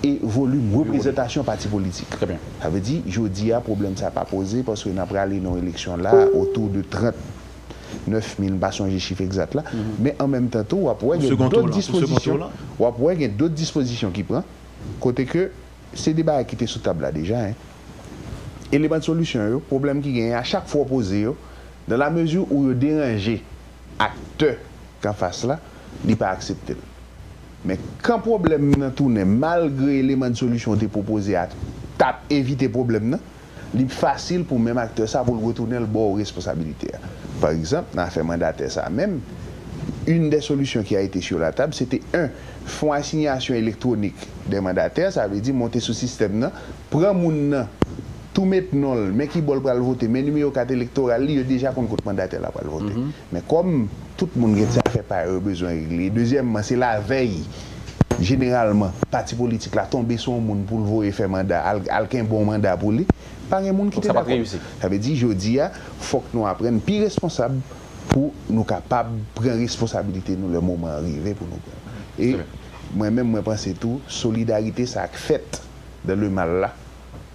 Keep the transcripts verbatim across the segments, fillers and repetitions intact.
e volim reprezantasyon pati politik. Sa vle di, jodi a, pwoblèm sa pa poze paske n ap prale nan yon eleksyon la otou de trant nèf mil, m pa sonje chif egzat la, men an menm tan tou, w ap wè gen dòt dispozisyon, w ap wè gen dòt dispozisyon ki pran, kote ke se de bagay ki te sou tab la deja, en. Eleman de solisyon yo, pwoblèm ki genyen a, chak fwa w poze yo, dans la mesure où yo deranje aktè k anfas la, li pa aksepte l. Men kan pwoblèm nan tounen, malgre eleman de solisyon w te pwopoze a t ap evite pwoblèm nan, li fasil pou menm aktè sa pou l retounen l ba w responsabilite a. Pa egzanp, nan afè mandatè sa menm, une des solutions qui a été sur la table, c'était un fonds assignation électronique des mandataires, sa vle di monte sou sistèm nan, pran moun nan, tou met non l, men ki bò l pral vote, men nimewo kat elektoral li, yo deja konn kot mandatè la pral vote. Men kòm tout moun gen ti afè pa yo yo bezwen regle, dezyèmman, se lavèy, jeneralman, pati politik la tonbe sou yon moun pou l voye fè manda, al, al kenbe yon manda pou li, pa gen moun ki te dakò. Sa vle di, jodi a, fòk nou aprann pi responsab pou nou kapab pran responsabilite nou lè moman an rive pou nou pran. E mwen menm, mwen panse tou, solidarite sa k fèt dans le mal la,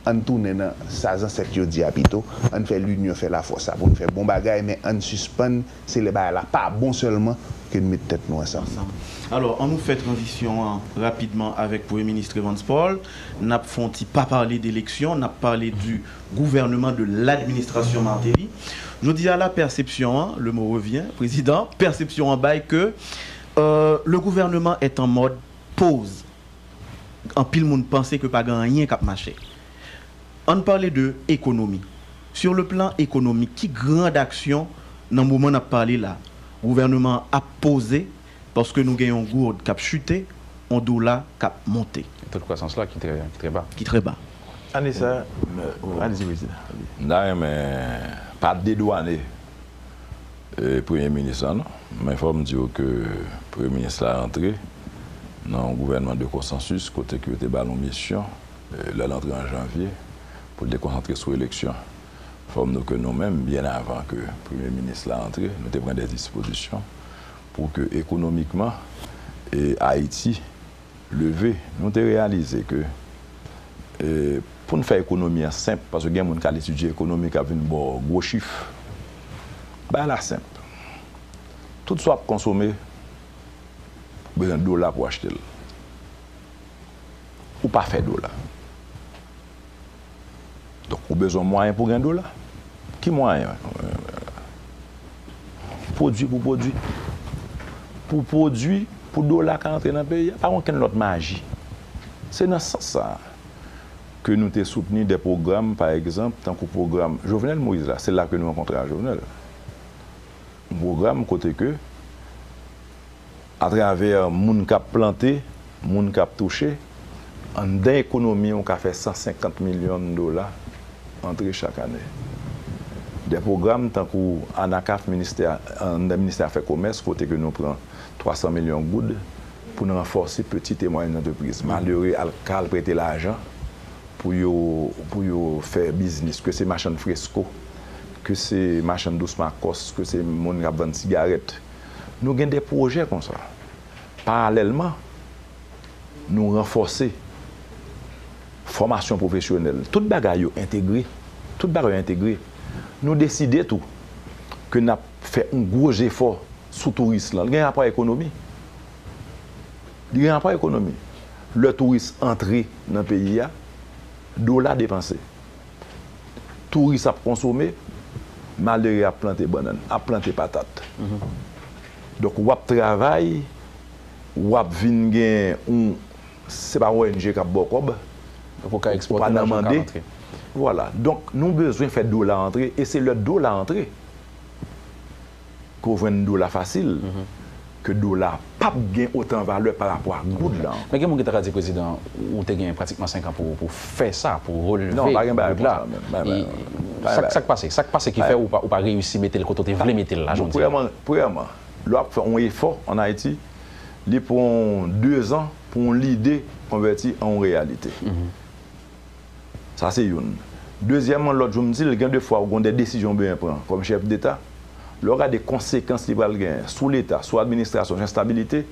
ann tounen nan sa zansèt yo di a pito, ann fè linyon fè lafòs sa pou n fè bon bagay, men ann sispann, se lè bagay la pa bon sèlman ke n met tèt nou ansanm. Ansanm. Alò, ann nou fè tranzisyon an rapidman avèk Premye Minis Evans Paul. N ap fè yon ti pa pale de eleksyon, n ap pale du gouvernement, de l'administration Martelly. Jodi a la, pèsepsyon an, le mot revient, prezidan, pèsepsyon an bay ke, euh, le gouvernement est en mode pause. Anpil moun panse ke pa gen anyen k ap mache. Ann pale de ekonomi. Sur le plan économique, ki grand aksyon nan moman n ap pale la, gouvènman an ap poze paske nou gen yon goud k ap chite, yon dola k ap monte? Taux de croissance la ki trè, ki trè ba. Ki trè ba. Ann di sa, ann di prezidan. M ta renmen pa dedwane e, premye minis lan, non. Men fò m di w ke premye minis la rantre nan yon gouvènman de konsansis kote ke yo te ba l yon misyon, e, lè l antre an janvye, pou l te konsantre sou eleksyon. Fò m di w ke nou menm, byen avan ke premye minis la antre, nou te pran de dispozisyon pou ke ekonomikman, e, Ayiti leve, nou te reyalize ke, e, pou n fè ekonomi an senp, paske gen moun k al etidye ekonomi k ap vin ba w gwo chif. Bagay la senp. Tout sa w ap konsome, ou bezwen dola pou w achte l. Ou pa fè dola. Donk, ou bezwen mwayen pou gen dola. Ki mwayen? Pwodui pou pwodui. Pou pwodui, pou dola ka antre nan peyi a, pa gen okenn lòt maji. Se nan sans sa a ke nou te soutni de pwogram, pa egzanp, tankou pwogram Jovenel Moïse la, se la ke nou rankontre ak Jovenel. Yon pwogram kote ke atravè moun k ap plante, moun k ap touche, anndan ekonomi w ka fè san senkant milyon dola antre chak ane. De pwogram tankou ANACAF, ministè, anndan ministè afè komès, kote ke nou pran twa san milyon goud pou n ranfòse pitit e mwayèn antrepriz. Malere al, ka al prete lajan pou yo, pou yo fè biznis, ke se machann fresko, ke se machann dous makòs, ke se moun k ap vann sigarèt. Nou gen de pwojè konsa. Paralèlman, nou ranfòse fòmasyon pwofesyonèl. Tout bagay yo entegre. Tout bagay yo entegre. Nou deside tou ke n ap fè yon gwo jefò sou touris lan. Li gen rapò ak ekonomi. Li gen rapò ak ekonomi. Lè touris antre nan peyi a, dola depanse. Touris ap konsome, malere ap plante bannann, ap plante patat. Donk, w ap travay, w ap vin gen yon, se pa O N G k ap ba w kòb, ou pa nan mande. Vwala. Donk, nou bezwen fè dola antre, e se lè dola antre ke w jwenn dola fasil, ke dola p ap gen otan valè pa rapò ak goud la ankò. Men gen moun ki ta ka di, prezidan, ou te gen pratikman senk an pou, pou fè sa, pou releve goud la. Non, pa gen bagay konsa menm. Sa k pase? Sa k pase ki fè ou pa, ou pa reyisi mete l kote w te vle mete l la, jodi a? Premyèman, premyèman, lè w ap fè yon efò ann Ayiti, li pran w dezan pou yon lide konvèti an yon reyalite. Sa se youn. Dezyèmman, lòt jou m di l, gen de fwa ou gen de desizyon w bezwen pran kòm chèf deta. Lè w gade konsekans li pral genyen sou leta, sou administrasyon, sou enstabilite,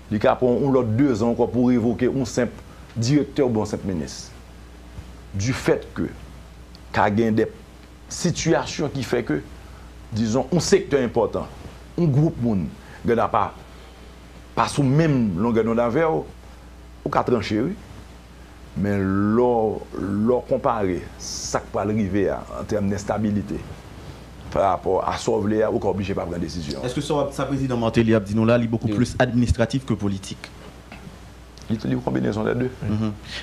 li ka pran yon lòt dezan ankò pou revoke yon senp direktè oubyen yon senp minis. Du fait que ka gen de sitiyasyon ki fè ke, dizon, yon sektè enpòtan, yon gwoup moun, gen apa pa sou menm longè dond avè w, ou ka tranche, wi. Men lè w, lè w konpare sa k pral rive a an tèm de enstabilite pa rapò a sa w vle a, ou ka oblije pa pran desizyon. Èske sa, sa prezidan Martelly ap di nou la, li bokou plis administratif ke politik? Li, li konbinezon lè de.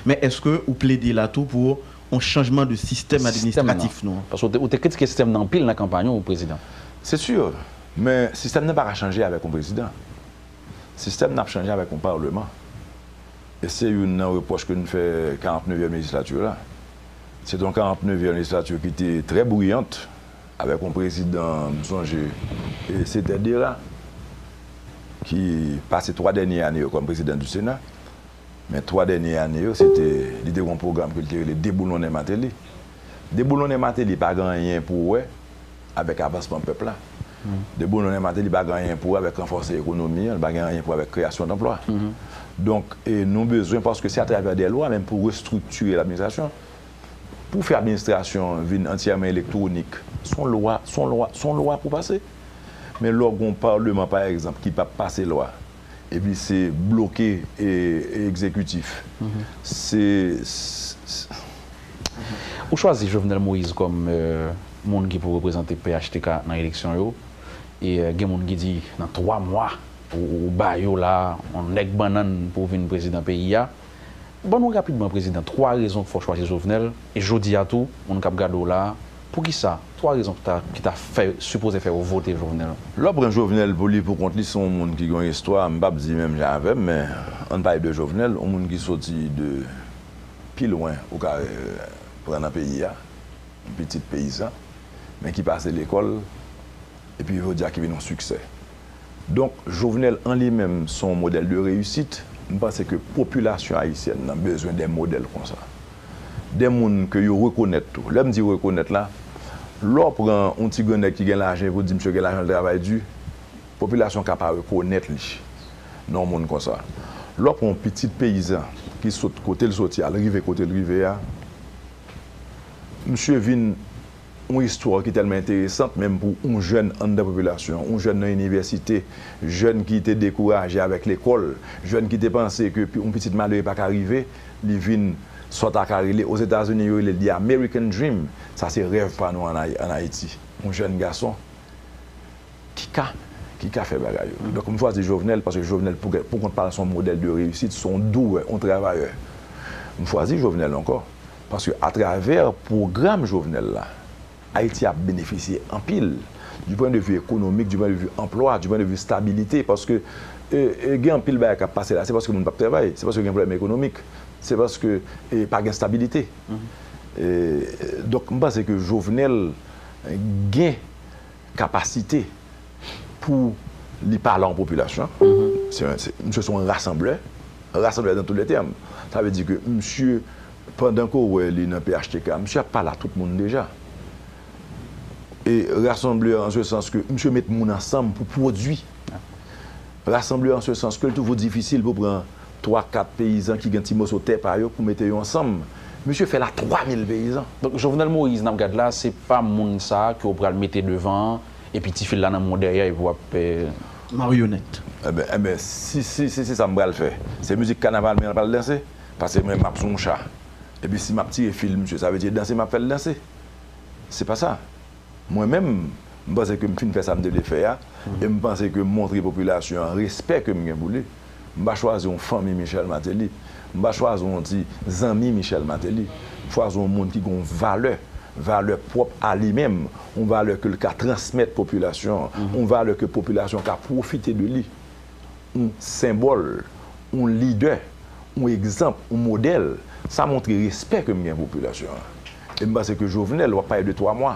Men èske ou plede la tou pou yon chanjman de sistèm administratif nou an? Paske ou te, ou te kritike sistèm nan anpil nan kanpay ou, prezidan. Se si. Men sistèm nan pa ka chanje avèk yon prezidan. Sistèm nan ap chanje avèk yon palman. E se youn nan repwòch ke n fè karant nevyèm lejislati la. Se te yon karant nevyèm lejislati ki te trè briyant, avèk yon prezidan, m sonje, e se Ted Dera, ki pase twa dènye ane yo kòm prezidan di Sena. Men twa dènye ane yo, se te, li te gen yon pwogram ke li te rele Deboulonnen Martelly. Deboulonnen Martelly pa gen anyen pou wè avèk avansman pèp la. Deboulonnen Martelly pa gen anyen pou wè avèk ranfòse ekonomi an, li pa gen anyen pou wè avèk kreyasyon danplwa. Donk, e nou bezwen, paske se atravè de lwa menm pou restriktire ladministrasyon. Pou fè administrasyon vin antyèman elektwonik, se yon lwa, se yon lwa, se yon lwa pou pase. Men lè w gen yon palman, pa egzanp, ki p ap pase lwa, epi se bloke e, e egzekitif. Se, se, se, Ou chwazi Jovenel Moïse kòm, euh, moun ki pou reprezante P H T K nan eleksyon yo. E, euh, gen moun ki di nan twa mwa, ou, ou ba yo la, yon nèg bannann pou vin prezidan peyi a. Ban nou rapidman, prezidan, twa rezon k fè w chwazi Jovenel. E jodi a tou, moun k ap gade w la, poukisa? Twa rezon ki ta, ki ta fè, sipoze fè w vote Jovenel. Lè w pran Jovenel pou li pou kont li, se yon moun ki gen yon istwa, m p ap di menm jan avè m, men ann pale de Jovenel, yon moun ki soti de pi lwen ou ka, euh, pran nan peyi a, yon pitit peyizan, men ki pase lekòl, epi jodi a ki vin yon siksè. Donk, Jovenel an li menm se yon modèl de reyisit. M panse ke popilasyon ayisyèn nan bezwen de modèl konsa. De moun ke yo rekonèt tou. Lè m di rekonèt la, lè w pran yon ti grannèg ki gen lajan epi w di misye gen lajan, l travay di, popilasyon ka pa rekonèt li nan yon moun konsa. Lè w pran yon pitit peyizan ki sot kote l soti a, l rive kote l rive a, misye vin yon istwa ki tèlman enteresant, menm pou yon jèn anndan popilasyon, yon jèn nan inivèsite, jèn ki te dekouraje avèk lekòl, jèn ki te panse ke pi, yon pitit malere pa ka rive, li vin sa w ta ka rele, Ozetazini yo rele l the American dream, sa se rèv pa nou ann Ay-, ann Ayiti. Yon jèn gason ki ka, ki ka fè bagay yo. Donk, m chwazi Jovenel paske Jovenel, pou, pou kont pa l, se yon modèl de reyisit, se yon douyè, yon travayè. M chwazi Jovenel ankò paske atravè pwogram Jovenel la, Ayiti ap benefisye anpil, du point de vue économique, du point de vue anplwa, du point de vue stabilité, paske, e, e, gen anpil bagay k ap pase la, se paske moun p ap travay, se paske gen pwoblèm ekonomik, se paske, e, pa gen stabilite. E, donk, m panse ke Jovenel gen kapasite pou li pale a yon popilasyon. Se, se, misye se yon rasanblè, rasanblè dans tous les termes. Sa vle di ke misye, pandan ke w wè li nan P H T K, misye ap pale a tout moun deja. E rasanblè an se sans ke misye met moun ansanm pou pwodui. Rasanblè an se sans ke l toujou difisil pou pran twa, kat peyizan ki gen ti moso tè pa yo pou mete yo ansanm. Misye fè l a twa mil peyizan. Donk, Jovenel Moïse, n ap gad la, se pa moun sa a ke w pral mete devan an, epi ti fil la nan men w dèyè, epi w ap, eh, maryonèt. Enben, enben, si, si, si se sa m pral fè, se mizik kanaval mwen pral danse, paske mwen, m ap sou yon cha. Epi si m ap tire fil misye, sa vle di danse m ap fè l danse. Se pa sa. Mwen menm, m panse ke m fin fè sa m te vle fè a, e m panse ke m montre popilasyon an respè ke m gen pou li. M pa chwazi yon fanmi Michel Martelly. M pa chwazi yon ti zanmi Michel Martelly. M chwazi yon moun ki gen yon valè, valè pwòp a li menm, yon valè ke l ka transmèt popilasyon an, yon valè ke popilasyon an ka pwofite de li. Yon senbòl, yon lidè, yon egzanp, yon modèl, sa montre respè ke m gen pou popilasyon an. E m panse ke Jovenel, w ap pale de twa mwa,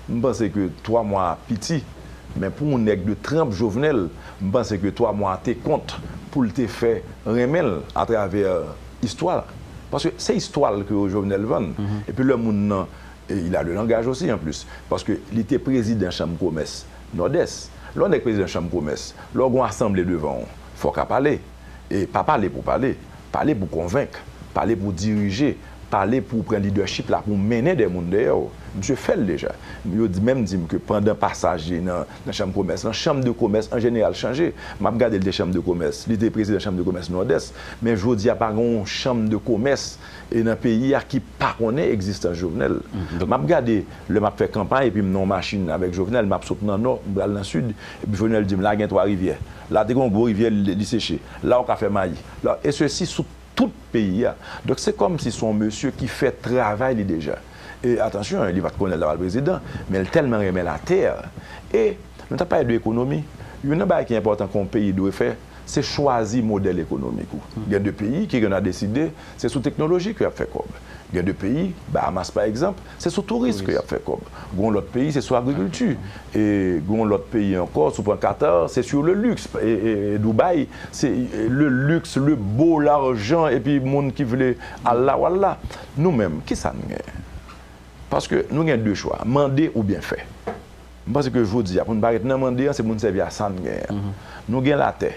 m panse ke twa mwa a piti, men pou yon nèg de tranp Jovenel, m panse ke twa mwa a te kont pou l te fè renmen l atravè istwa l. Paske se istwa l ke Jovenel vann. Epi lè moun nan, e il a le langage aussi, en plus, paske li te prezidan chanm komès Nòdès. Lè w nèg prezidan chanm komès, lè w gen yon asanble devan w, fò w ka pale. E pa pale pou pale, pale pou konvenk. Pale pou dirije, pale pou pran lidèchip la, pou mennen de moun dèyè w. Misye fè l deja. Yo di, menm di m ke pandan pasaj li nan, nan chanm komès lan, chanm de komès an jeneral chanje. M ap gade l te chanm de komès, li te prezidan chanm de komès Nòdès, men jodi a pa gen yon chanm de komès e nan peyi a ki pa konnen egzistans Jovenel. M ap gade, lè m ap fè kanpay epi m nan yon machin avèk Jovenel, m ap sot nan nò, m pral nan sid, epi Jovenel di m, "La gen twa rivyè. La te gen yon gwo rivyè, li, li seche. La ou ka fè mayi." La, e sesi sou tout peyi a. Donk, se kòmsi se yon mesye ki fè travay li deja. E atansyon, li pa t konnen l t ap al prezidan, men l tèlman renmen latè. E nou t ap pale de ekonomi. Youn nan bagay ki enpòtan ke yon peyi dwe fè, se chwazi modèl ekonomik ou. Gen de peyi ki genlè deside se sou teknoloji ke y ap fè kòb. Gen de peyi, Bahamas pa egzanp, se sou touris ke y ap fè kòb. Gen lòt peyi, se sou agrikilti. E gen lòt peyi ankò, si w pran Qatar, se sur le luxe. E, e, e Dubaï, se, e, le luxe, le beau, l'argent, epi moun ki vle al la, w al la. Nou menm, kisa n genyen? Paske nou gen de chwa, mande oubyen fè. M panse ke jodi a, pou n pa ret nan mande an, se pou n sèvi a sa n genyen an. Nou gen latè,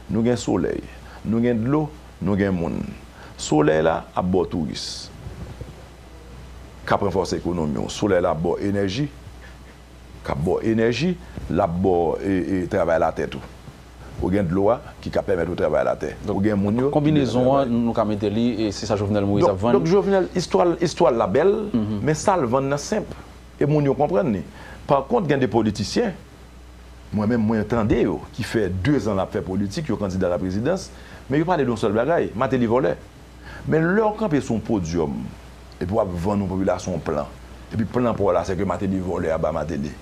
nou gen solèy, nou gen dlo, nou gen moun. Solèy la ap ba w touris k ap ranfòse ekonomi w. Solèy la ap ba w enèji, k ap ba w enèji, l ap ba w, e, e, travay latè tou. Ou gen dlo a ki ka pèmèt ou travay latè. Ou gen moun yo ki vle travay. Konbinezon an, nou ka mete li, e se sa Jovenel Moïse ap vann. Donk, Jovenel, istwa l, istwa l la bèl, men sa l vann nan senp. E moun yo konprann li. Pa kont, gen de politisyen, mwen menm, mwen tande yo, ki fè dezan l ap fè politik, yo kandida la prezidans, men yo pale de yon sèl bagay, Martelly vòlè. Men lè w kanpe sou yon podyòm, epi w ap vann yon popilasyon yon plan, epi plan pa w la, se ke Martelly vòlè, aba Martelly.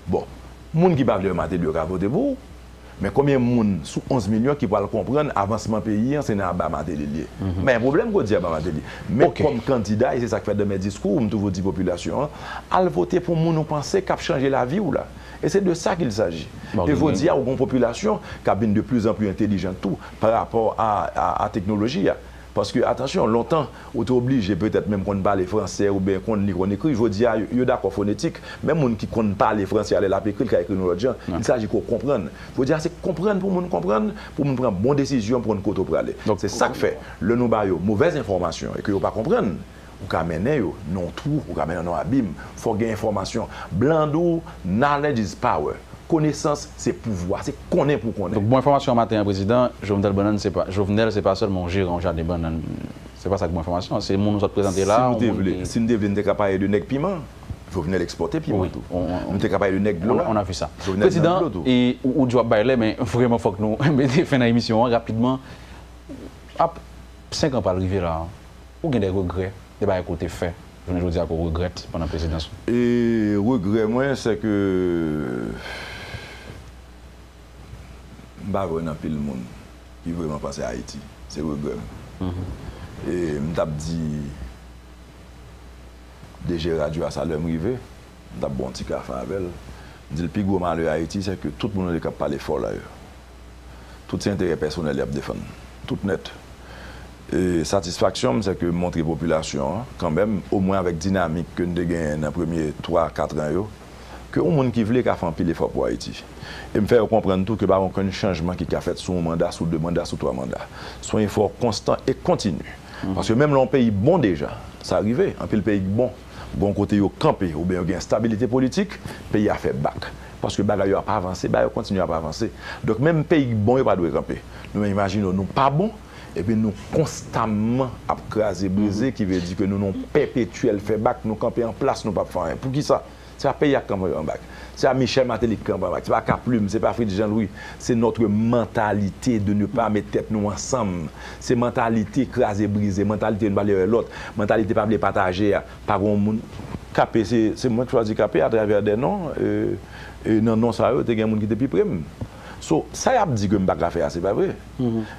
Bon, moun ki pa vle wè Martelly yo ka vote pou ou, men konbyen moun sou onz milyon ki pral konprann avansman peyi an se nan aba Martelly l ye? M pa gen pwoblèm ke w di aba Martelly. Men kòm kandida, e se sa k fè nan men diskou m toujou di popilasyon an, al vote pou moun ou panse k ap chanje lavi w la. E se de sa qu'il s'agit. E jodi a, ou gen yon popilasyon k ap vin de plus en plus entelijan tou pa rapò a, a, a teknoloji a. Paske, atansyon, lontan, ou te oblije petèt menm konn pale fransè oubyen konn li, konn ekri. Jodi a, yo, yo dakò fonetik. Menm moun ki konn pale fransè a, lè l ap ekri, l ka ekri yon lòt jan. Il s'agit ke w konprann. Jodi a, se konprann pou moun konprann, pou moun pran bon desizyon, pou konn kote w prale. Se sa k fè, lè nou ba yo movèz enfòmasyon e ke yo pa konprann, ou ka mennen yo nan yon twou, ou ka mennen yo nan yon abim. Fò w gen enfòmasyon. Blan di w, knowledge is power. Konesans se pouvwa, se konnen pou w konnen. Donk, bon enfòmasyon an maten an, prezidan, Jovenel Bannann, se pa, Jovenel, se pa sèlman yon jeran yon jaden bannann. Se pa sa k bon enfòmasyon an. Se moun ou sot prezante la, yon moun ki... Si m te vle, si m te vle, m te ka pale de nèg piman. Jovenel ekspòte piman tou. M te ka pale de nèg dlo a. Jovenel nan dlo tou. Prezidan, e, ou, ou di w ap bay lè, men vrèman fòk nou mete fen nan emisyon an rapidman. Ap, senk an pral rive la. Ou gen de regrè, de bagay ke w te fè, jounen jodi a ke w regrèt pandan prezidans ou? E regrè mwen, se ke m pa vle wè anpil moun ki vrèman panse Ayiti. Se regrè m. E m t ap di D G radyo a sa lè m rive, m t ap bwè yon ti kafe avè l. M di l, pi gwo malè Ayiti, se ke tout moun yo k ap pale fò la yo, tout se enterè pèsonèl y ap defann. Tout nèt. E satisfaksyon m, se ke m montre popilasyon an, kanmenm, omwen avèk dinamik ke n te genyen nan premye twa, kat an yo, ke yon moun ki vle ka fè anpil efò pou Ayiti. E m fè yo konprann tou ke pa gen okenn chanjman ki ka fèt sou yon manda, sou de manda, sou twa manda. Se yon efò konstan e kontini. Paske menm lè yon peyi bon deja, sa rive, anpil peyi k bon, gen yon kote yo kanpe, oubyen yo gen estabilite politik, peyi a fè bak. Paske bagay yo ap avanse, bagay yo kontinye ap avanse. Donk, menm peyi k bon yo pa dwe kanpe. Nou menm, imajine w, nou pa bon, epi nou konstamman ap kraze brize, ki vle di ke nou nan yon pèpetyèl fè bak, nou kanpe an plas, nou p ap fè anyen. Poukisa? Se pa peyi a k kanpe an bak. Se pa Michel Martelly k kanpe an bak. Se pa Kaplim, se pa Fritz Jean Louis. Se notre mentalité de ne pas mettre tête nous ensemble. Se mantalite kraze brize, mantalite youn pa vle wè lòt, mantalite pa vle pataje a. Pa gen yon moun, K P, se, se mwen k chwazi K P atravè de non, e, e nan non sa yo, te gen moun ki te pi pre m. So, sa y ap di ke m pa ka fè a, se pa vre.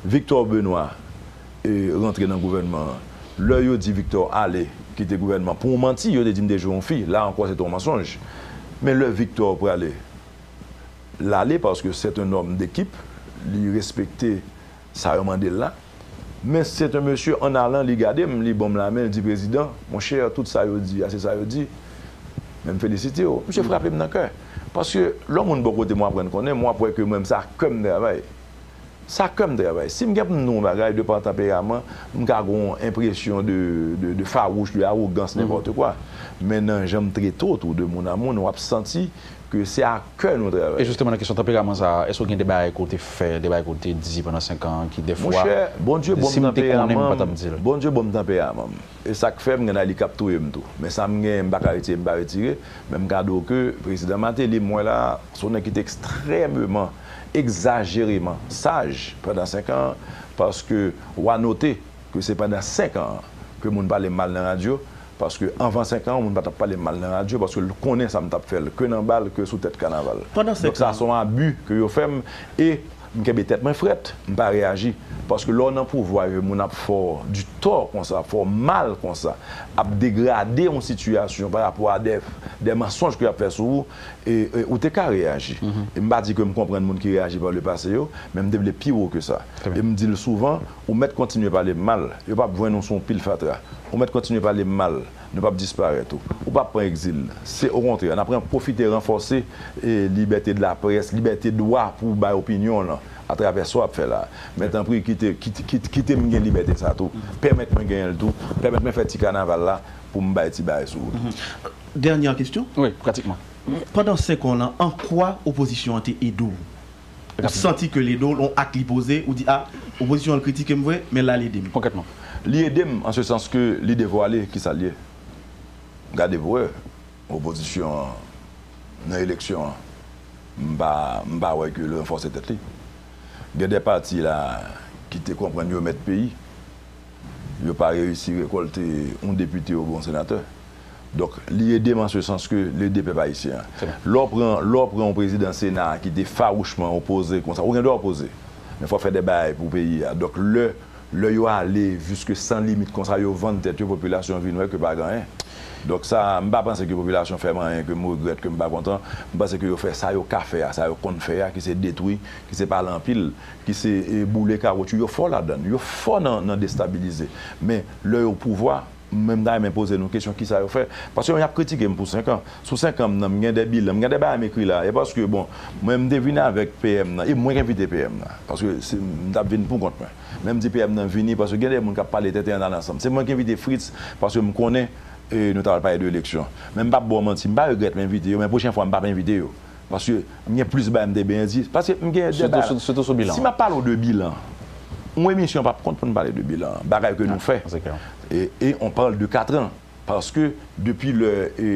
Victor Benoît, e, rantre nan gouvènman an. Lè yo di Victor ale, kite gouvènman, pou yon manti, yo te di m te jwe yon fi. La ankò, se te yon mansonj. Men lè Victor prale, l ale, paske c'est un homme d'équipe, li respekte sa yo mande l la. Men c'est un monsieur, en allant, li gade m, li ban m lamen, li di, "Prezidan, monchè, tout sa yo di a, se sa yo di." Men m felisite w. Misye frape m nan kè. Paske lè yon moun bò kote m, w aprann konnen, m w ap wè ke mwen menm, se a kè m travay. Sa kè m travay. Si m gen pou m di yon bagay, de pa tanperaman, m ka gen yon enpresyon de, de, de fawouch, de awogans, nenpòt kwa. Men nan jan m trete w tou, de moun a moun, w ap santi ke se a kè nou travay. E jisteman, nan kesyon tanperaman sa a, èske w gen de bagay ke w te fè, de bagay ke w te di pandan senk an an ki, dèfwa, Monchè, Bondye ban m tanperaman m, Bondye ban m tanperaman m. E sa k fè m gen nan li k ap touye m tou. Men sa m genyen, m pa ka retire, m pa retire. Men m ka di w ke Prezidan Martelly, m wè la, se yon nèg ki te ekstrèmeman, egzajereman saj pandan senk an, paske w a note ke se pandan senk an ke moun pale m mal nan radyo, paske anvan senk an, moun pa t ap pale m mal nan radyo, paske l konnen sa m t ap fè l, ke nan bal, ke sou tèt kanaval. Donk sa se yon abi ke yo fè m, e m kenbe tèt mwen frèt, m pa reyaji. Paske lè w nan pouvwa, e moun ap fè w di tò konsa, fè w mal konsa, ap degrade yon sitiyasyon pa rapò a de, de mansonj ke y ap fè sou ou, e, e ou te ka reyaji. E m pa di ke m konprann moun ki reyaji pa le pase yo, men m te vle pi wo ke sa. E m di l souvan, ou mèt kontinye pale m mal, yo p ap jwenn ou sou yon pil fatra. Ou mèt kontinye pale m mal, nou p ap disparèt ou. Ou p ap pran egzil. Se okontrè, n ap ren-, pwofite ranfòse, e, libète de laprès, libète dwa pou w bay opinyon w lan atravè sa w ap fè la. Men tanpri, kite, kite, kite, kite m gen libète sa tou. Pèmèt mwen genyen l tou. Pèmèt mwen fè ti kanaval la pou m bay ti bagay sou wout. Dènyè kesyon. Wi, pratikman. Pandan senk an lan, an kwa opozisyon an te ede w? Ou santi ke l ede w, yon ak li poze, ou di, a, opozisyon an kritike m vre, men la l ede m. Konkrètman. Li ede m an se sans ke li devwale kisa l ye. Gade pou wè, opozisyon an nan eleksyon an, m pa, m pa wè ke l ranfòse tèt li. Gen de pati la ki te konprann yo mèt peyi, yo pa reyisi rekòlte yon depite oubyen yon senatè. Donk, li ede m an se sans ke l ede pèp ayisyen an. Lè w pran, lè w pran yon prezidan Sena ki te fawouchman opoze konsa, ou gen dwa opoze, men fò w fè de bagay pou peyi a. Donk, lè, lè yo ale jiske san limit konsa, yo vann tèt yo, popilasyon vin wè ke pa gen anyen. Donk sa, m pa panse ke popilasyon fè m anyen ke m regrèt, ke m pa kontan. M panse ke yo fè sa yo ka fè a, sa yo konn fè a, ki se detwi, ki se pale anpil, ki se, e, boule kawotchou. Yo fò ladan l, yo fò nan, nan destabilize. Men, lè yo pouvwa, mwen, m ta renmen poze nou kesyon, kisa yo fè? Paske y ap kritike m pou senk an. Sou senk an m nan, m gen de bilan, m gen de bagay m ekri la. E paske, bon, mwen, m te vin avèk P M nan, e mwen k envite P M nan. Paske se, m t ap vin pou kont mwen. Men m di P M nan vini, paske gen de moun k ap pale tenten ann al ansanm. Se mwen k envite Fritz, paske m konnen, e, nou ta pral pale de eleksyon. Men m p ap ba w manti, m pa regrèt m envite yo, men pwochen fwa, m p ap envite yo. Paske m gen plis bagay m te bezwen di. Paske m gen de bagay. Sitou sou, sitou sou bilan. Si m ap pale w de bilan, yon emisyon p ap kont pou n pale de bilan, bagay ke nou fè. Se klè. E, e on parle de quatre ans. Paske depi lè, e,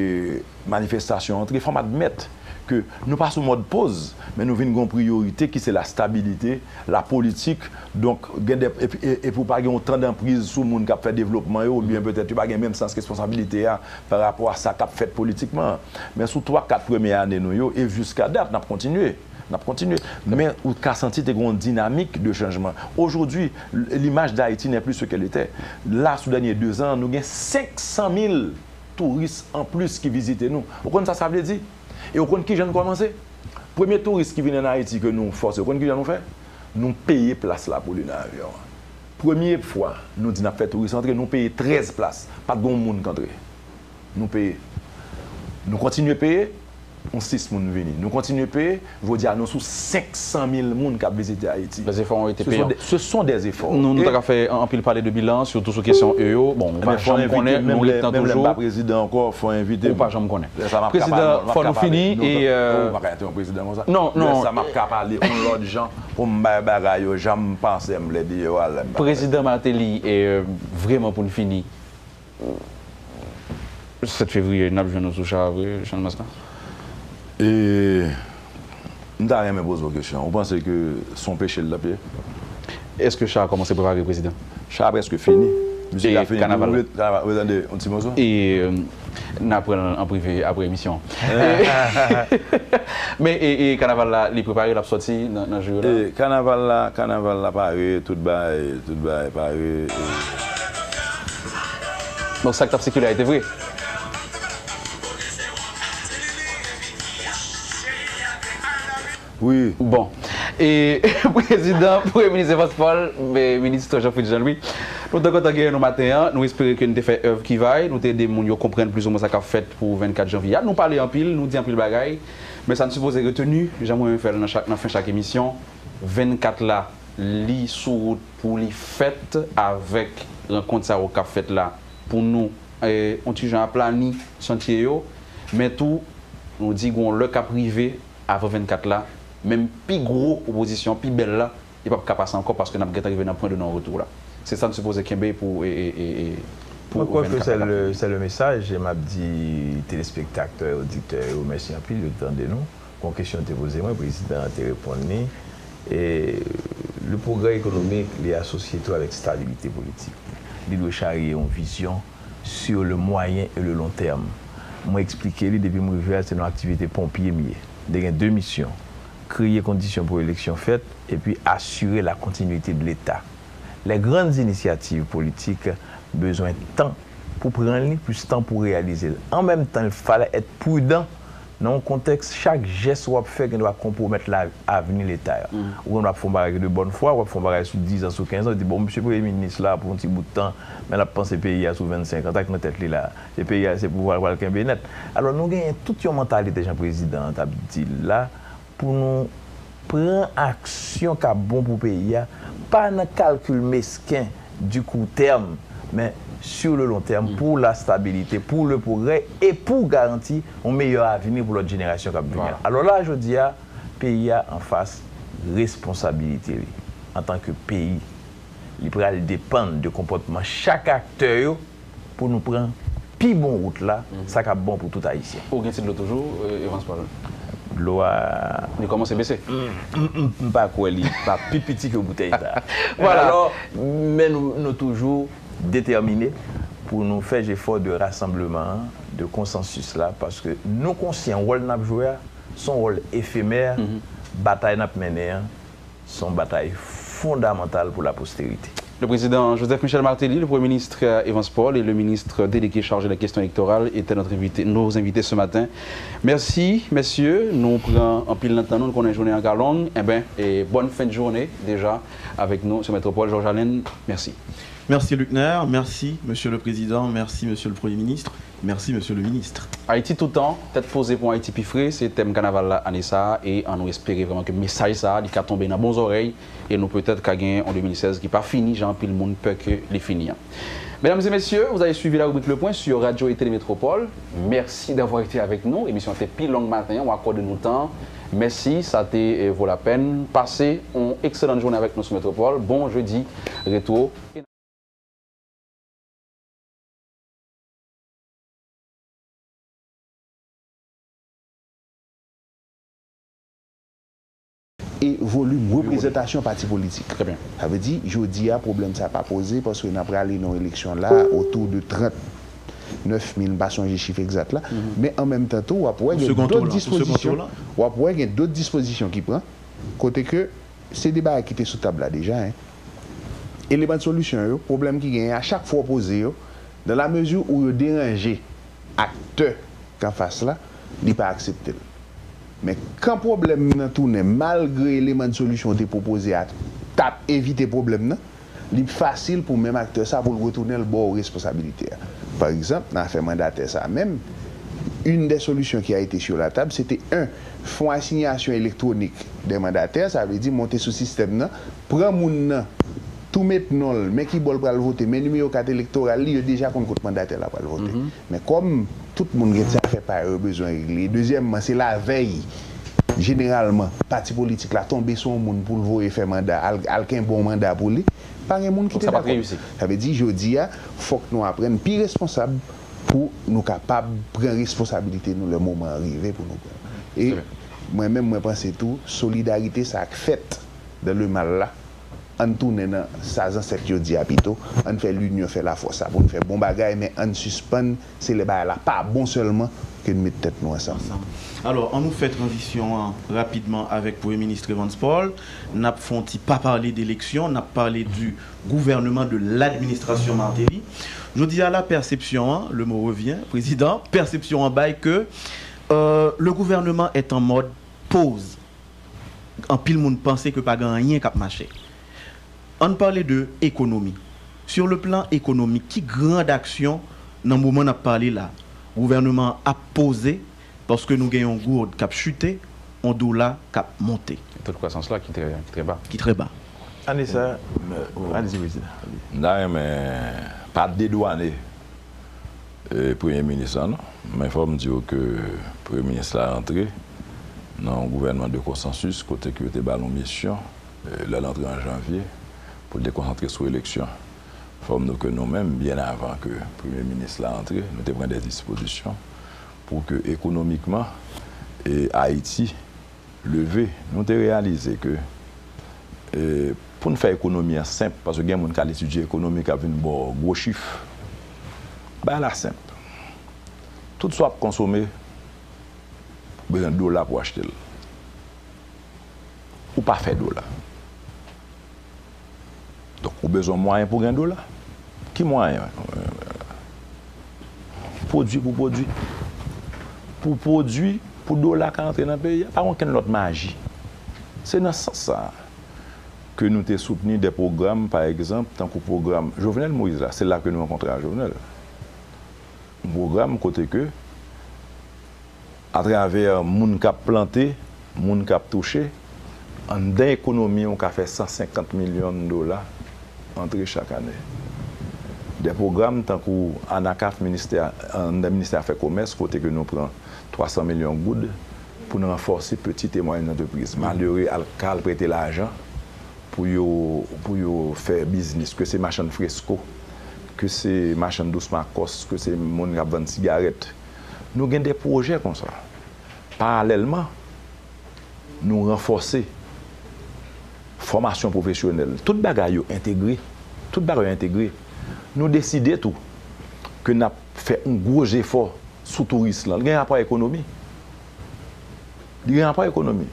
manifestasyon antre, fò m admèt ke nou pa sou mòd poz, men nou vin gen yon priyorite ki se la stabilite, la politik. Donk, gen de, e, e, epi w pa gen yon tan danpriz sou moun k ap fè devlopman yo, oubyen petèt yo pa gen menm sans responsablite a pa rapò a sa k ap fèt politikman an. Men sou twa, kat premye ane nou yo, e jiska dat, n ap kontinye. N ap kontinye. Men ou ka santi te gen yon dinamik de chanjman. Aujourd'hui, l'image d'Haïti n'est plus ce qu'elle était. La, sou dènye dezan an, nou gen senk san mil touris anplis ki vizite nou. Ou konn sa sa vle di? E ou konn kijan n kòmanse? Premye touris ki vin ann Ayiti ke nou fòse, ou konn kijan nou fè? Nou peye plas la pou li nan avyon an. Premye fwa, nou di n ap fè touris antre, nou peye trèz plas. Pa t gen yon moun k antre. Nou peye. Nou kontinye peye. Yon sis moun vini. Nou kontinye peye. Jodi a, nou sou senk san mil moun k ap vizite Ayiti. Les efforts ont été payants. Ce sont des, ce sont des efforts. Nou, nou ta ka fè an-, anpil pale de bilan, sitou sou kesyon e yo. Bon, ou pa janm konnen, nou gen tan toujou. Menm lè m pa prezidan ankò, fò envite m. Ou pa janm konnen. Lè sa m ap ka pale, m ap ka pale. Prezidan, fò nou fini, e, euh, ou pa ka entèwonp prezidan konsa. Non, non. Lè sa m ap ka pale yon lòt jan pou m bay bagay yo jan m panse m vle di yo a lè m pa. Prezidan Martelly, e, euh, vrèman pou n fini, sèt fevriye, n ap jwenn ou sou cha a vre, Channmas la? E, m ta renmen poze w kesyon. Ou panse ke se yon peche l t ap ye? Èske cha a kòmanse prepare, Prezidan? Cha a prèske fini. Mizik la fini. Kanaval la? Kanaval, ou tande yon ti moso? E, euh, n a pran l an prive apre emisyon an. Men, e, e, kanaval la, li prepare, l ap sòti nan, nan jou yo la? E, kanaval la, kanaval la pare, tout bagay, tout bagay pare. E. Donk, sa k t ap sikile a, e te vre? Wi. Bon. E, Prezidan, Premye Minis Evans Paul, e, Minis Jean Fritz Jean Louis, nou te kontan genyen nou maten an. Nou espere ke n te fè èv ki va y, nou te ede moun yo konprann plizoumwen sa k ap fèt pou vennkat janvye a. Nou pale anpil, nou di anpil bagay, men sa n sipoze reteni, jan mwen renmen fè l nan chak, nan fen chak emisyon, vennkat la, li sou wout pou li fèt avèk rankont sa yo k ap fèt la, pou nou, eh, on ti jan aplani chantye yo, men tou, nou di gon lè k ap rive avan vennkat la, menm pi gwo pwopozisyon, pi bèl la, li p ap ka pase ankò paske n ap gentan rive nan pwen de non retou la. Se sa n sipoze kenbe pou, e, e, e, e, pou Mwen kwè ke vennkat se la k ap le, vini. Se le mesaj, e m ap di telespektatè, oditè yo, mèsi anpil, yo t tande nou. Gon kesyon te poze mwen, prezidan an te reponn li. E le progrès économique, li asosye tou avèk stabilite politik. Li dwe charye yon vizyon sur le moyen et le long terme. Mwen eksplike li, depi m rive a, se nan aktivite ponpye m ye. M te gen de misyon, kreye kondisyon pou eleksyon fèt, epi asire la continuité de l'État. Les grandes initiatives politiques bezwen tan pou pran li, plis tan pou reyalize l. An menm tan, il fallait être prudent nan yon kontèks, chak jès w ap fè gen dwa konpwomèt la, avni Leta a. Ou gen dwa ap fè yon bagay de bonne foi, w ap fè yon bagay sou diz an, sou kenz an, di, bon, misye premye minis la pou yon ti bout tan, men l ap panse peyi a sou vennsenk an, sa k nan tèt li la, se peyi a, se pouvwa l pral kenbe nèt. Alò, nou genyen tout yon mantalite, jan prezidan an t ap di l la, pou nou pran aksyon k ap bon pou peyi a, pa nan kalkil mesken du court terme, men sur le long terme, pour la stabilité, pour le progrès et pour garantir yon meyè avni pou lòt jenerasyon k ap vini an. Alò la, jodi a, peyi a anfas responsabilite li antanke peyi. Li pral depann de konpòtman chak aktè yo pou nou pran pi bon wout la, sa k ap bon pou tout Ayisyen. Ou gen tit la toujou, eh, Evans Paul? Dlo a Li kòmanse bese. M, m, m, m pa kwè li pa pi piti ke boutèy sa. Voilà. Alò, men nou, nou toujou detèmine pou nou fè jefò de rasanbleman an, de konsansis la, paske nou konsyan wòl n ap jwe a, se yon wòl efemè, batay n ap mennen an, se yon batay fondamantal pou laposterite. Le président Joseph Michel Martelly, le Premier ministre, euh, Evans Paul et le ministre délégué chargé des questions électorales étaient notre invité, nos invités ce matin. Merci, messieurs. Nou pran anpil nan tan nou, nou konnen jounen an ka long. Eben, e bonne fin de journée déjà avec nous sur Métropole. Georges Alain, merci. Merci Luckner, merci Monsieur le Président, merci Monsieur le Premier ministre, merci Monsieur le Ministre. Ayiti toutan, tèt poze pou Ayiti pi fre, se tèm kanaval la ane sa a, e ann nou espere vrèman ke mesaj sa a, li ka tonbe nan bon zòrèy, e nou petèt ka gen yon de mil sèz ki pa fini jan anpil moun pè ke li fini an. Mesdames et messieurs, vous avez suivi la rubrique Le Point sur Radio et Télé Métropole. Merci d'avoir été avec nous. Emisyon an te pi long maten an, w akòde nou tan. Mèsi, sa te, eh, vo lapèn. Pase yon ekselan jounen avèk nou sou Métropole. Bon jedi retwo. E volim reprezantasyon pati politik. Sa vle di, jodi a, pwoblèm sa pa poze, paske n ap prale nan yon eleksyon la, otou de trant nèf mil, m pa sonje chif egzat la, men an menm tan tou, w ap wè gen dòt dispozisyon, w ap wè gen dòt dispozisyon ki pran, kote ke se de bagay ki te sou tab la deja, en. Eleman de solisyon yo, pwoblèm ki genyen a, chak fwa w poze yo, dans la mesure où yo deranje aktè k anfas la, li pa aksepte l. Men kan pwoblèm nan tounen, malgre eleman de solisyon w te pwopoze a t ap evite pwoblèm nan, li fasil pou menm aktè sa pou l retounen l ba w responsabilite a. Pa egzanp, nan afè mandatè sa menm, une des solutions qui a été sur la table, c'était un fonds assignation électronique des mandataires, sa vle di monte sou sistèm nan, pran moun nan, tou met non l, men ki bò l pral vote, men nimewo kat elektoral li, yo deja konn kot mandatè la pral vote. Men kòm tout moun gen ti afè pa yo yo bezwen regle, dezyèmman, se lavèy, jeneralman, pati politik la tonbe sou yon moun pou l voye fè manda, al, al kenbe yon manda pou li, pa gen moun ki te dakò. Sa vle di, jodi a, fòk nou aprann pi responsab pou nou kapab pran responsabilite nou lè moman an rive pou nou pran. E mwen menm, mwen panse tou, solidarite sa k fèt dans le mal la, ann tounen nan sa zansèt yo di a pito, ann fè linyon fè lafòs sa pou n fè bon bagay, men ann sispann, se lè bagay la pa bon sèlman ke n met tèt nou ansanm. Alò, ann nou fè tranzisyon an rapidman avèk Premye Minis Evans Paul. N ap fè yon ti pa pale de eleksyon, n ap pale du gouvernement, de l'administration Martelly. Jodi a la, pèsepsyon an, le mot revient, prezidan, pèsepsyon an bay ke, euh, le gouvernement est en mode pause. Anpil moun panse ke pa gen anyen k ap mache. Ann pale de ekonomi. Sur le plan économique, ki grand aksyon nan moman n ap pale la, gouvènman an ap poze, paske nou gen yon goud k ap chite, yon dola k ap monte? Taux de croissance la ki trè, ki trè ba. Ki trè ba. Ane sa, Men, Alizi, Prezidan. M ta renmen pa dedwane e, Premye Minis la, non. Men fò m di w ke Premye Minis la rantre nan yon gouvènman de konsansis kote ke yo te ba l yon misyon e, lè l antre an janvye pou l te konsantre sou eleksyon. Fò m di w ke nou menm, byen avan ke Premye Minis la antre, nou te pran de dispozisyon pou ke ekonomikman e, Ayiti leve. Nou te reyalize ke e, pou n fè ekonomi an senp, paske gen moun k al etidye ekonomi k ap vin ba w gwo chif. Bagay la senp. Tout sa w ap konsome, ou bezwen dola pou w achte l. Ou pa fè dola. Donk, ou bezwen mwayen pou gen dola. Ki mwayen? Pwodui pou pwodui. Pou pwodui, pou dola ka antre nan peyi a, pa gen okenn lòt maji. Se nan sans sa a ke nou te soutni de pwogram, pa egzanp, tankou pwogram Jovenel Moïse la, se la ke nou rankontre a Jovenel. Yon pwogram kote ke atravè moun k ap plante, moun k ap touche, anndan ekonomi ou ka fè san senkant milyon dola antre chak ane. De pwogram tankou ANACAF, ministè, anndan Ministè Afè Komès, kote ke nou pran twa san milyon goud pou n ranfòse pitit e mwayèn antrepriz. Malere al ka al prete lajan pou yo, pou yo fè biznis, ke se machann fresko, ke se machann dous makòs, ke se moun k ap vann sigarèt. Nou gen de pwojè konsa. Paralèlman, nou ranfòse fòmasyon pwofesyonèl. Tout bagay yo entegre. Tout bagay yo entegre. Nou deside tou ke n ap fè yon gwo jefò sou touris lan. Li gen rapò ak ekonomi. Li gen rapò ak ekonomi.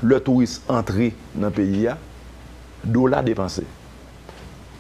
Lè touris antre nan peyi a, dola depanse.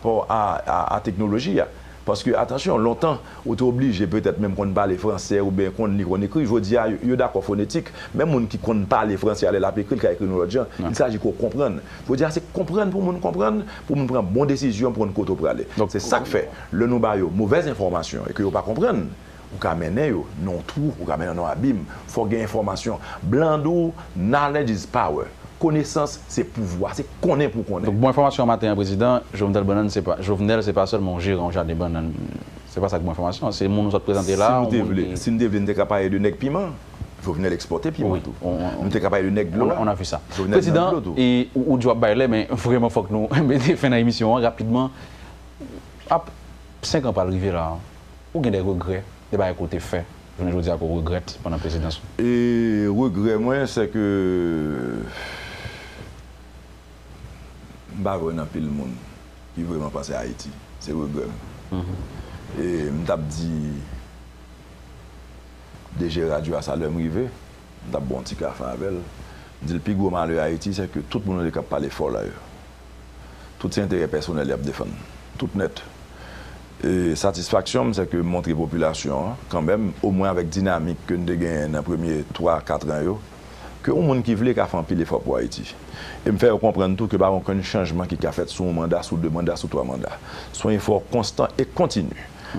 Rapò a, a, a teknoloji a. Paske, atansyon, lontan, ou te oblije petèt menm konn pale fransè oubyen konn li, konn ekri. Jodi a, yo, yo dakò fonetik. Menm moun ki konn pale fransè a, lè l ap ekri, l ka ekri yon lòt jan. Il s'agit ke w konprann. Jodi a, se konprann pou moun konprann, pou moun pran bon desizyon, pou konn kote w prale. Se sa k fè, lè nou ba yo movèz enfòmasyon e ke yo pa konprann, ou ka mennen yo nan yon twou, ou ka mennen yo nan yon abim. Fò w gen enfòmasyon. Blan di w, knowledge is power. Konesans se pouvwa, se konnen pou w konnen. Donk, bon enfòmasyon maten an, Prezidan, Jovenel Bannann, se pa, Jovenel, se pa sèlman yon jeran yon jaden bannann. Se pa sa k bon enfòmasyon an. Se moun ou sot prezante la, yon moun ki... Si nou te vle, si nou te vle, nou te ka pale de nèg piman. Jovenel ekspòte piman tou. Nou te ka pale de nèg dlo la. On a vu sa. Prezidan, e, ou, ou di w ap bay lè, men vrèman, fòk nou mete fen nan emisyon an rapidman. Ap, senk an pral rive la. Ou gen de regrè, de bagay ke w te fè, jounen jodi a ke w regrèt pandan prezidans ou? E regrè mwen, se ke m pa vle wè anpil moun ki vrèman panse Ayiti. Se regrè m. E m t ap di D G radyo a sa, lè m rive, m t ap bwè yon ti kafe avè l. M di l, pi gwo malè Ayiti, se ke tout moun yo k ap pale fò la yo, tout se enterè pèsonèl y ap defann. Tout nèt. E satisfaksyon m, se ke m montre popilasyon an, kanmenm, omwen avèk dinamik ke n te genyen nan premye twa, kat an yo, ke yon moun ki vle ka fè anpil efò pou Ayiti. E m fè yo konprann tou ke pa gen okenn chanjman ki ka fèt sou yon manda, sou de manda, sou twa manda. Se yon efò konstan e kontini.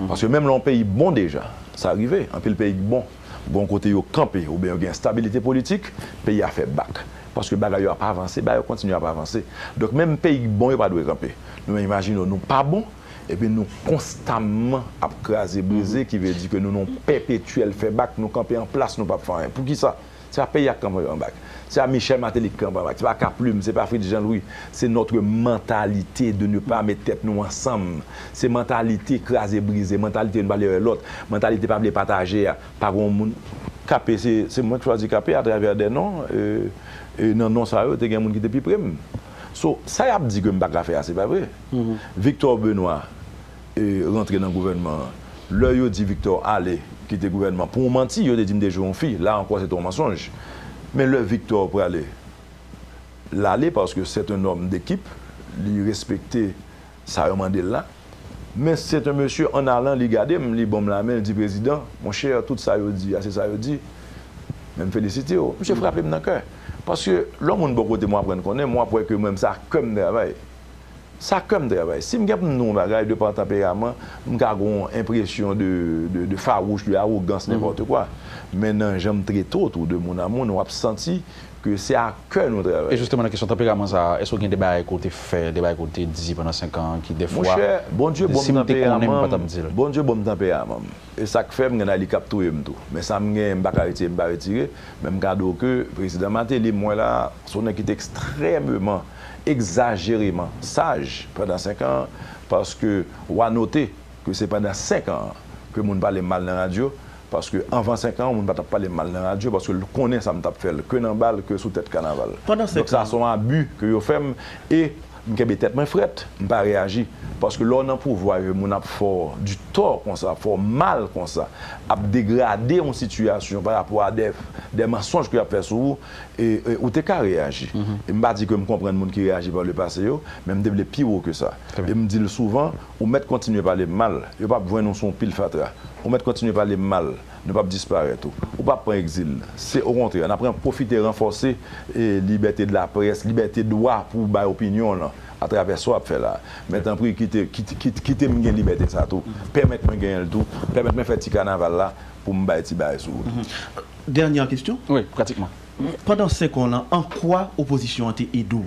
Paske menm lè yon peyi bon deja, sa rive, anpil peyi k bon, gen yon kote yo kanpe, oubyen yo gen estabilite politik, peyi a fè bak. Paske bagay yo ap avanse, bagay yo kontinye ap avanse. Donk, menm peyi k bon yo pa dwe kanpe. Nou menm, imajine w, nou pa bon, epi nou konstamman ap kraze brize, ki vle di ke nou nan yon pèpetyèl fè bak, nou kanpe an plas, nou p ap fè anyen. Poukisa? Se pa peyi a k kanpe an bak. Se pa Michel Martelly k kanpe an bak. Se pa Kaplim, se pa Fritz Jean Louis. Se notre mentalité de ne pas mettre tête nou ansanm. Se mantalite kraze brize, mantalite youn pa vle wè lòt, mantalite pa vle pataje a. Pa gen yon moun. K P, se, se mwen k chwazi K P atravè de non. E, e nan non sa yo, te gen moun ki te pi pre m. So, sa y ap di ke m pa ka fè a, se pa vre. Victor Benoît e rantre nan gouvènman an. Lè yo di Victor ale, kite gouvènman, pou yon manti, yo te di m te jwe yon fi. La ankò, se te yon mansonj. Men lè Victor prale, l ale, paske c'est un homme d'équipe, li respekte sa yo mande l la. Men c'est un monsieur, en allant, li gade m, li ban m lamen, li di, Prezidan, monchè, tout sa yo di a, se sa yo di. Men m felisite w. Misye frape m nan kè. Paske lè yon moun bò kote m, w aprann konnen m, w ap wè ke mwen menm, se ak kè m travay. Sa kè m travay. Si m gen pou m di yon bagay, de pa tanperaman, m ka gen yon enpresyon de, de, de fawouch, de awogans, nenpòt kwa. Men nan jan m trete w tou, de moun a moun, w ap santi ke se a kè nou travay. E jisteman, nan kesyon tanperaman sa a, èske w gen de bagay ke w te fè, de bagay ke w te di pandan senk an an ki dèfwa, Monchè, Bondye ban m tanperaman m, Bondye ban m tanperaman m. E sa k fè m gen nan li k ap touye m tou. Men sa m genyen, m pa ka retire, m pa retire. Men m ka di w ke Prezidan Martelly, m wè la, se yon nèg ki te ekstrèmeman, egzajereman saj pandan senk an, paske w a note ke se pandan senk an ke moun pale m mal nan radyo, paske anvan senk an, moun pa t ap pale m mal nan radyo, paske l konnen sa m t ap fè l, ke nan bal, ke sou tèt kanaval. Donk sa se yon abi ke yo fè m, e m kenbe tèt mwen frèt, m pa reyaji. Paske lè w nan pouvwa, e moun ap fè w di tò konsa, fè w mal konsa, ap degrade yon sitiyasyon pa rapò a dè, dè mansonj ke y ap fè sou ou, e, e ou te ka reyaji. E m pa di ke m konprann moun ki reyaji pa le pase yo, men m te vle pi wo ke sa. E m di l souvan, ou mèt kontinye pale m mal, yo p ap jwenn ou sou yon pil fatra. Ou mèt kontinye pale m mal, nou p ap disparèt ou. Ou p ap pran egzil. Se okontrè, n ap ran-, pwofite ranfòse, e, libète de laprès, libète dwa pou w bay opinyon w lan, atravè sa w ap fè la. Men tanpri, kite, kite, kite, kite m gen libète sa tou. Pèmèt mwen genyen l tou. Pèmèt mwen fè ti kanaval la pou m bay ti bagay sou ou tou. Dènyè kesyon. Wi, pratikman. Pandan senk an lan, an kwa opozisyon an te ede w?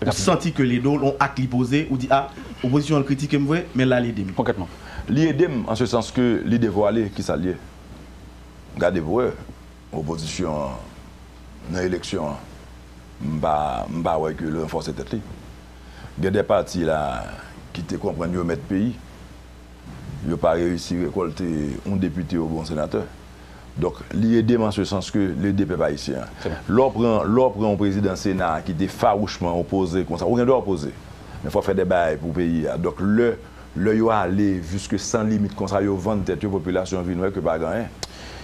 Ou santi ke l ede w, yon ak li poze, ou di, a, opozisyon an kritike m vre, men la l ede m. Konkrètman. Li ede m an se sans ke li devwale kisa l ye. Gade pou wè, opozisyon an nan eleksyon an, m pa, m pa wè ke l ranfòse tèt li. Gen de pati la ki te konprann yo mèt peyi, yo pa reyisi rekòlte yon depite oubyen yon senatè. Donk, li ede m an se sans ke l ede pèp ayisyen an. Lè w pran, lè w pran yon prezidan Sena ki te fawouchman opoze konsa, ou gen dwa opoze. Men fò w fè de bagay pou peyi a. Donk, lè, lè yo ale jiske san limit konsa, yo vann tèt yo, popilasyon vin wè ke pa gen anyen.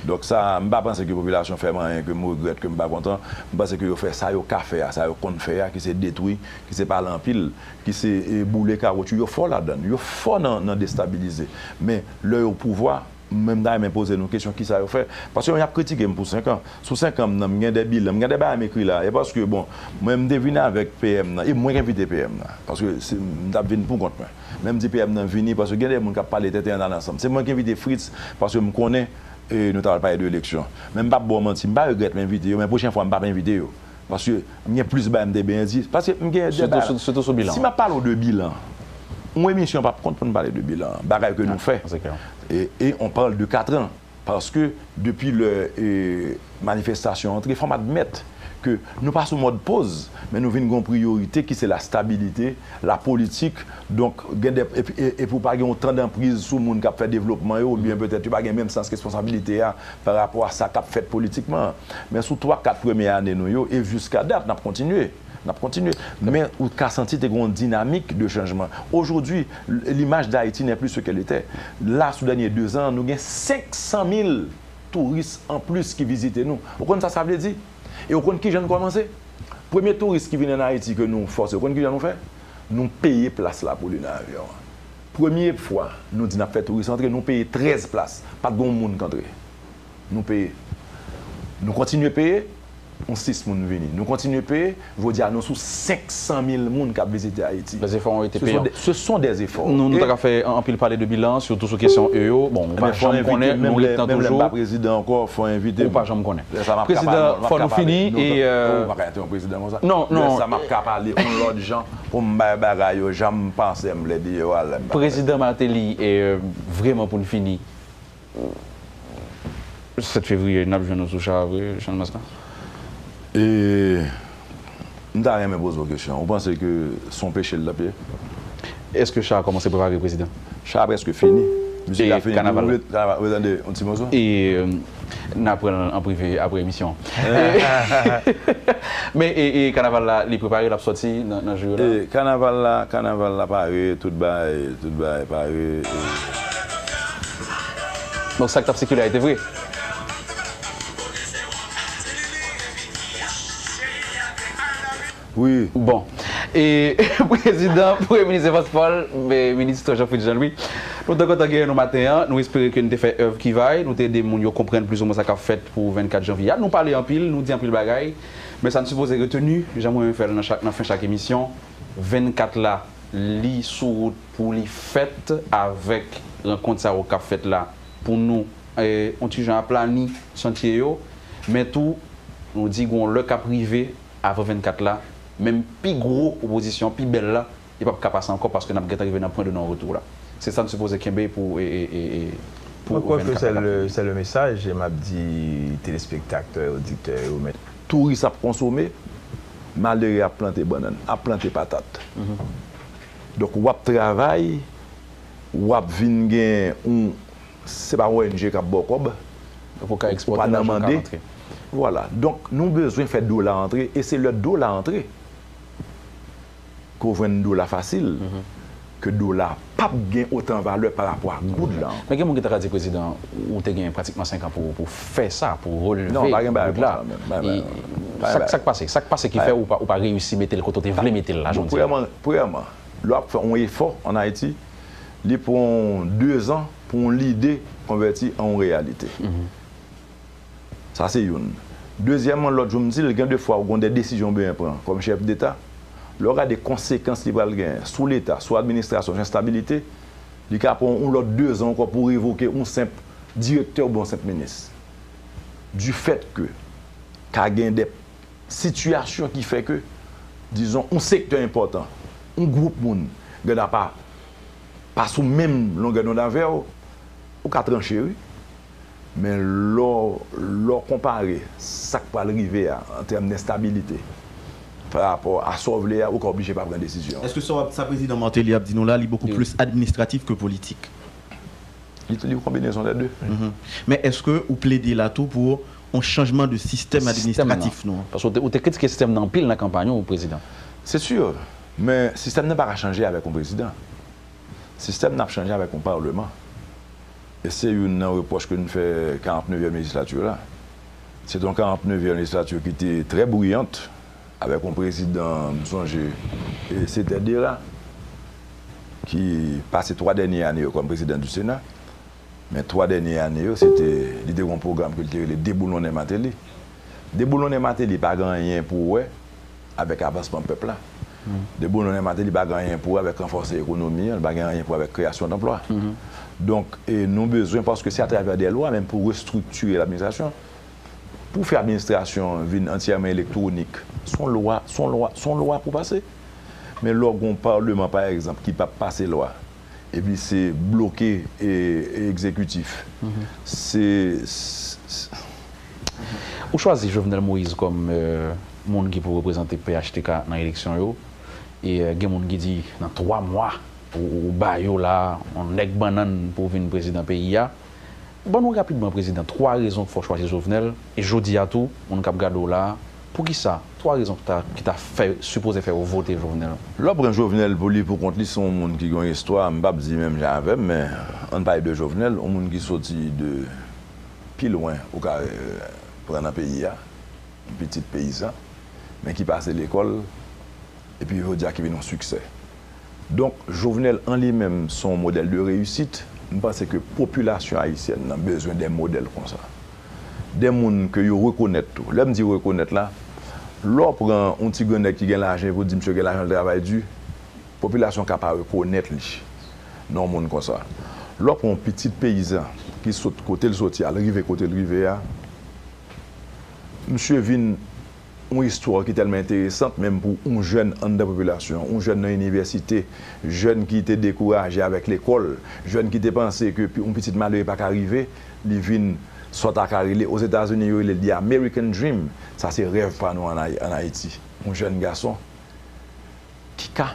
Donk sa, m pa panse ke popilasyon fè m anyen ke m regrèt, ke m pa kontan. M panse ke yo fè sa yo ka fè a, sa yo konn fè a, ki se detwi, ki se pale anpil, ki se, e, boule kawotchou. Yo fò ladan l, yo fò nan, nan destabilize. Men, lè yo pouvwa, mwen m ta renmen poze nou kesyon kisa yo fè. Paske y ap kritike m pou senk an. Sou senk an m nan, m gen de bilan, m gen de bagay m ekri la. E paske, bon, mwen m te vin avèk P M nan, e mwen k envite P M nan. Paske se, m t ap vin pou kont mwen. Men m di P M nan vini, paske gen de moun k ap pale tenten ann al ansanm. Se mwen k envite Fritz, paske m konnen, e, nou ta pral pale de eleksyon. Men m p ap ba w manti, m pa regrèt m envite yo, men pwochen fwa m p ap envite yo. Paske m gen plis bagay m te bezwen di. Paske m gen de bagay. Sitou sou bilan. Si m ap pale w de bilan, yon emisyon p ap kont pou n pale de bilan, bagay ke nou fè. E on parle de kat an. Paske depi lè, e, manifestasyon antre, fò m admèt ke nou pa sou mòd poz, men nou vin gen yon priyorite ki se la stabilite, la politik. Donk, gen de, epi, e, epi w pa gen yon tan danpriz sou moun k ap fè devlopman yo, oubyen petèt yo pa gen menm sans responsabilite a pa rapò a sa k ap fèt politikman. Men sou twa, kat premye ane nou yo, e jiska dat, n ap kontinye. N ap kontinye. Men ou ka santi te gen yon dinamik de chanjman. Aujourd'hui, l'image d'Haïti n'est plus ce qu'elle était. La, sou dènye dezan an, nou gen senk san mil touris anplis ki vizite nou. Ou konn sa sa vle di? E ou konn kijan n kòmanse? Premye touris ki vin ann Ayiti ke nou fòse, ou konn kijan nou fè? Nou peye plas la pou li nan avyon an. Premye fwa, nou di n ap fè touris antre, nou peye trèz plas. Pa t gen yon moun k antre. Nou peye. Nou kontinye peye. Yon sis moun vini. Nou kontinye peye. Jodi a, nou sou senk san mil moun k ap vizite Ayiti. Les efforts ont été payants. Ce sont des efforts. Nou, nou ta ka fè anpil pale de bilan, sitou sou kesyon E yo. Bon, ou pa janm konnen, nou ret tan toujou. Menm lè m pa prezidan ankò, fò envite m. Ou pa janm konnen. Prezidan, fò nou fini. E, euh, ou pa ka entèwonp prezidan konsa. Non, non. Lè sa m ap ka pale yon lòt jan pou m bay bagay yo jan m panse m vle di yo a lè m pa. Prezidan Martelly, e, euh, vrèman pou n fini, sèt fevriye, n ap jwenn ou sou cha a vre, Channmas la? E, m ta renmen poze w kesyon. Ou panse ke se yon peche l t ap ye? Èske cha a kòmanse prepare, Prezidan? Cha a prèske fini. Mizik la fini. Kanaval la? Kanaval, ou tande yon ti moso? E, euh, n a pran l an prive apre emisyon an. Men, e, e kanaval la, li prepare, l ap sòti nan, nan jou yo la? E, kanaval la, kanaval la pare, tout bagay, tout bagay pare. E, Donk, sa k t ap sikile a, e te vre? Wi. Bon. E, Prezidan, Premye Minis Evans Paul, e, Minis Jean Fritz Jean Louis, nou te kontan genyen nou maten an. Nou espere ke n te fè èv ki va y, nou te ede moun yo konprann plizoumwen sa k ap fèt pou vennkat janvye a. Nou pale anpil, nou di anpil bagay, men sa n sipoze reteni, jan mwen renmen fè l nan chak, nan fen chak emisyon, vennkat la, li sou wout pou li fèt avèk rankont sa yo k ap fèt la, pou nou, eh, on ti jan aplani chantye yo, men tou, nou di gon lè k ap rive avan vennkat la, menm pi gwo opozisyon, pi bèl la, li p ap ka pase ankò paske n ap gentan rive nan pwen de non retou la. Se sa n sipoze kenbe pou, e, e, e, e, pou vennkat la k ap vini. Mwen kwè ke se le, se le mesaj, e m ap di telespektatè, oditè yo, men touris ap konsome, malere ap plante bannann, ap plante patat. Donk, w ap travay, w ap vin gen yon, se pa yon O N G k ap ba w kòb, ou pa nan mande. Vwala. Donk, nou bezwen fè dola antre, e se lè dola antre ke w jwenn dola fasil, ke dola p ap gen otan valè pa rapò a goud la ankò. Men gen moun ki ta ka di, Prezidan, ou te gen pratikman senk an pou, pou fè sa, pou releve goud la. Non, pa gen bagay konsa menm. Sa k pase? Sa k pase ki fè ou pa, ou pa reyisi mete l kote w te vle mete l la, jodi a? Premyèman, premyèman, lè w ap fè yon efò ann Ayiti, li pran w dezan pou yon lide konvèti an yon reyalite. Sa se youn. Dezyèmman, lòt jou m di l, gen de fwa ou gen de desizyon w bezwen pran kòm chèf deta. Lè w gade konsekans li pral genyen sou leta, sou administrasyon, sou enstabilite, li ka pran yon lòt dezan ankò pou revoke yon senp direktè oubyen yon senp minis. Du fait que ka gen de sitiyasyon ki fè ke, dizon, yon sektè enpòtan, yon gwoup moun, gen dwa pa, pa sou menm longè dond avè w, ou ka tranche, wi. Men lè w, lè w konpare sa k pral rive a, an tèm d enstabilite, pa rapò a sa w vle a, ou ka oblije pa pran desizyon. Èske sa w ap, sa Prezidan Martelly ap di nou la, li bokou plis administratif ke politik? Li, li konbinezon dè de. Men èske ou plede la tou pou yon chanjman de sistèm administratif nou an? Paske ou te, ou te kritike sistèm nan anpil nan kanpay ou, Prezidan. Se si. Men sistèm nan pa ka chanje avèk yon prezidan. Sistèm nan ap chanje avèk yon palman. E se youn nan repwòch ke n fè karant nevyèm lejislati la. Se te yon karant nevyèm lejislati ki te trè briyant, avèk yon prezidan, m sonje, e, Setè Dera, ki pase twa dènye ane yo kòm prezidan di Sena. Men twa dènye ane yo, se te, li te gen yon pwogram ke li te rele Deboulonnen Martelly. Deboulonnen Martelly pa gen anyen pou wè avèk avansman pèp la. Deboulonnen Martelly pa gen anyen pou wè avèk ranfòse ekonomi an, li pa gen anyen pou wè avèk kreyasyon danplwa. Donk, e nou bezwen, paske se atravè de lwa menm pou restriktire ladministrasyon. Pou fè administrasyon vin antyèman elektwonik, se yon lwa, se yon lwa, se yon lwa pou pase. Men lè w gen yon palman, pa egzanp, ki p ap pase lwa, epi se bloke, e, e egzekitif. Se, s-, s-, Ou chwazi Jovenel Moïse kòm, e, moun ki pou reprezante P H T K nan eleksyon yo. E, e, gen moun ki di nan twa mwa, ou, ou ba yo la, yon nèg bannann pou vin prezidan peyi a. Ban nou rapidman, Prezidan, twa rezon k fè w chwazi Jovenel, e jodi a tou, moun k ap gade w la, poukisa, twa rezon ki ta, ki ta fè, sipoze fè w vote Jovenel? Lè w pran Jovenel pou li pou kont li, se yon moun ki gen yon istwa, m p ap di menm jan avè m, men ann pale de Jovenel, yon moun ki soti de pi lwen ou ka, e, pran nan peyi a, yon pitit peyizan, men ki pase lekòl, epi jodi a ki vin yon siksè. Donk, Jovenel an li menm se yon modèl de reyisit. M panse ke popilasyon ayisyèn nan bezwen de modèl konsa. De moun ke yo rekonèt tou. Lè m di rekonèt la, lè w pran yon ti grannèg ki gen lajan epi w di misye gen lajan, l travay di, popilasyon ka pa rekonèt li nan yon moun konsa. Lè w pran yon pitit peyizan ki sot kote l soti a, l rive kote l rive a, misye vin yon istwa ki tèlman enteresant, menm pou yon jèn anndan popilasyon, yon jèn nan inivèsite, jèn ki te dekouraje avèk lekòl, jèn ki te panse ke pi-, yon pitit malere pa ka rive, li vin sa w ta ka rele, Ozetazini, yo rele the American Dream. Sa se rèv pa nou ann Ay-, ann Ayiti. Yon jèn gason ki ka,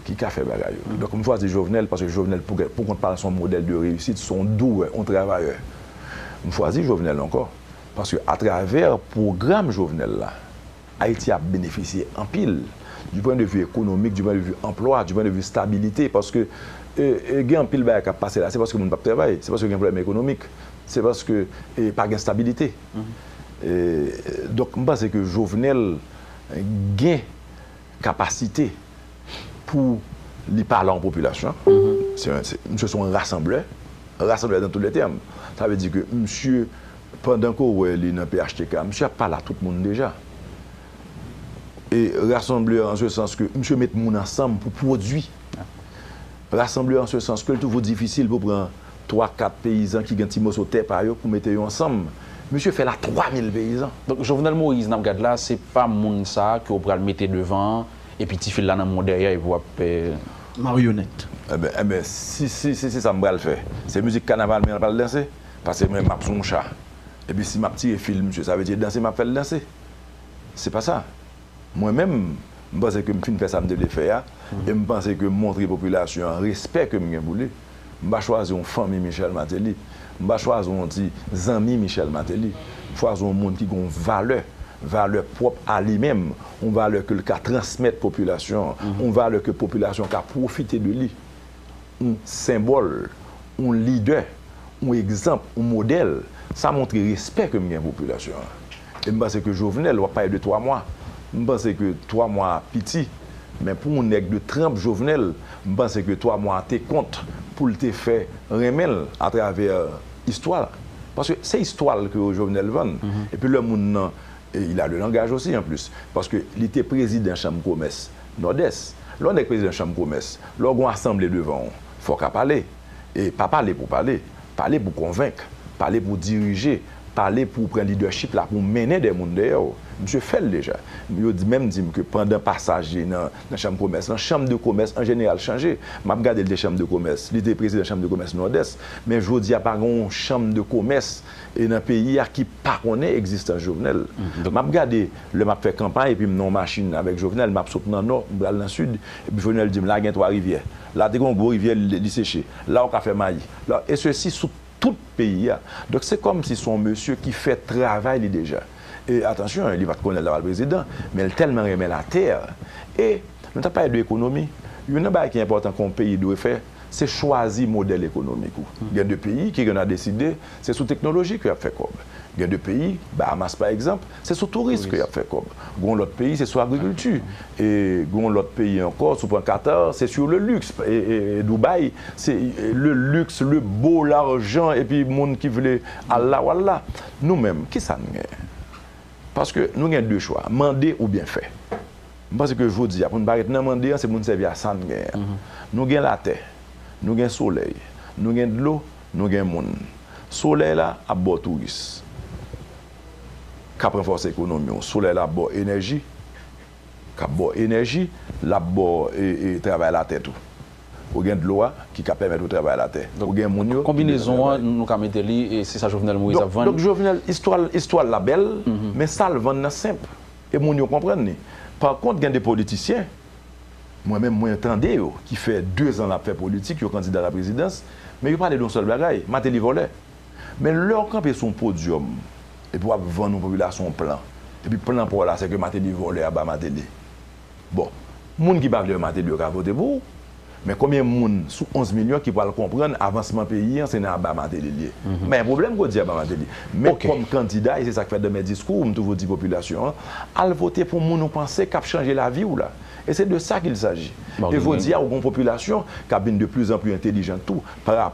ki ka fè bagay yo. Donk, m chwazi Jovenel paske Jovenel, pou, pou kont pa l, se yon modèl de reyisit, se yon douyè, yon travayè. M chwazi Jovenel ankò paske atravè pwogram Jovenel la, Ayiti ap benefisye anpil, du point de vue économique, du point de vue anplwa, du point de vue stabilité, paske, e, e, gen anpil bagay k ap pase la, se paske moun p ap travay, se paske gen pwoblèm ekonomik, se paske, e, pa gen stabilite. E, donk, m panse ke Jovenel gen kapasite pou li pale a yon popilasyon. Se, se, misye se yon rasanblè, rasanblè dans tous les termes. Sa vle di ke misye, pandan ke w wè li nan P H T K, misye ap pale a tout moun deja. E rasanblè an se sans ke misye met moun ansanm pou pwodui. Rasanble an se sans ke l toujou difisil pou pran twa, kat peyizan ki gen ti moso tè pa yo pou mete yo ansanm. Misye fè l a twa mil peyizan. Donk, Jovenel Moïse, n ap gad la, se pa moun sa a ke w pral mete devan an, epi tifi l la nan men w dèyè, epi w ap. Maryonèt. Enben, enben, si, si, si, si sa m pral fè, se mizik kanaval mwen pral danse, paske mwen m ap sou yon cha. Epi si m ap tire fil misye, sa vle di danse m ap fè l danse. Se pa sa. Mwen menm, m panse ke m fin fè sa m te vle fè a, e m panse ke m montre popilasyon an respè ke m gen pou li. M pa chwazi yon fanmi Michel Martelly. M pa chwazi yon ti zanmi Michel Martelly. M chwazi yon moun ki gen yon valè, valè pwòp a li menm, yon valè ke l ka transmèt popilasyon an, yon valè ke popilasyon an ka pwofite de li. Yon senbòl, yon lidè, yon egzanp, yon modèl, sa montre respè ke m gen popilasyon an. E m panse ke Jovenel, w ap pale de twa mwa, m panse ke twa mwa a piti, men pou yon nèg de tranp Jovenel, m panse ke twa mwa a te kont pou l te fè renmen l atravè istwa la. Paske se istwa l ke Jovenel vann. Epi lè moun nan, e il a le langaj osi an plis, paske li te prezidan chanm komès Nòdès. Lè w nèg prezidan chanm komès, lè w gen yon asanble devan w, fò w ka pale. E pa pale pou pale, pale pou konvenk, pale pou dirije, pale pou pran lidèchip la, pou mennen de moun dèyè w. Misye fè l deja. Yo di, menm di m ke pandan pasaj li nan, nan chanm komès lan, chanm de komès an jeneral chanje. M ap gade l te chanm de komès, li te prezidan chanm de komès Nòdès, men jodi a pa gen yon chanm de komès e nan peyi a ki pa konnen egzistans Jovenel. M ap gade lè m ap fè kanpay epi m nan yon machin avèk Jovenel, m ap sot nan nò, m pral nan sid, epi Jovenel di m, "La gen twa rivyè. La te gen yon gwo rivyè, li, li seche. La ou ka fè mayi." La, e sesi sou tout peyi a. Donk se kòmsi se yon mesye ki fè travay li deja. E atansyon, li pa t konnen l t ap al prezidan, men l tèlman renmen latè. E nou t ap pale de ekonomi. Youn nan bagay ki enpòtan ke yon peyi dwe fè, se chwazi modèl ekonomik ou. Gen de peyi ki genlè deside se sou teknoloji ke y ap fè kòb. Gen de peyi, Bahamas pa egzanp, se sou touris ke y ap fè kòb. Gen yon lòt peyi, se sou agrikilti. E gen yon lòt peyi ankò, si w pran Qatar, se sur le luxe. E, e, e Dubaï, se, e, le luxe, le beau, l'argent, epi moun ki vle al la, w al la. Nou menm, kisa n gen? Paske nou gen de chwa, mande oubyen fè. M panse ke jodi a, pou n pa ret nan mande an, se pou n sèvi a sa n genyen an. Nou gen latè, nou gen solèy, nou gen dlo, nou gen moun. Solèy la ap ba w touris k ap ranfòse ekonomi w. Solèy la ap ba w enèji, k ap ba w enèji, l ap ba w, e, e, travay latè tou. Ou gen dlo a ki ka pèmèt ou travay latè. Ou gen moun yo ki bezwen travay. Konbinezon an, nou ka mete li, e se sa Jovenel Moïse ap vann. Donk, Jovenel, istwa l, istwa l la bèl, men sa l vann nan senp. E moun yo konprann li. Pa kont, gen de politisyen, mwen menm, mwen tande yo, ki fè dezan l ap fè politik, yo kandida laprezidans, men yo pale de yon sèl bagay, Martelly vòlè. Men lè w kanpe sou yon podyòm, epi w ap vann yon popilasyon yon plan, epi plan pa w la, se ke Martelly vòlè, aba Martelly. Bon, moun ki pa vle wè Martelly yo ka vote pou ou, men konbyen moun sou onz milyon ki pral konprann avansman peyi an se nan aba Martelly l ye? Men pwoblèm ke w di aba Martelly. Men kòm kandida, e se sa k fè nan men diskou m toujou di popilasyon an, al vote pou moun ou panse k ap chanje lavi w la. E se de sa qu'il s'agit. E jodi a, ou gen yon popilasyon k ap vin de plus en plus entèlijan tou, pa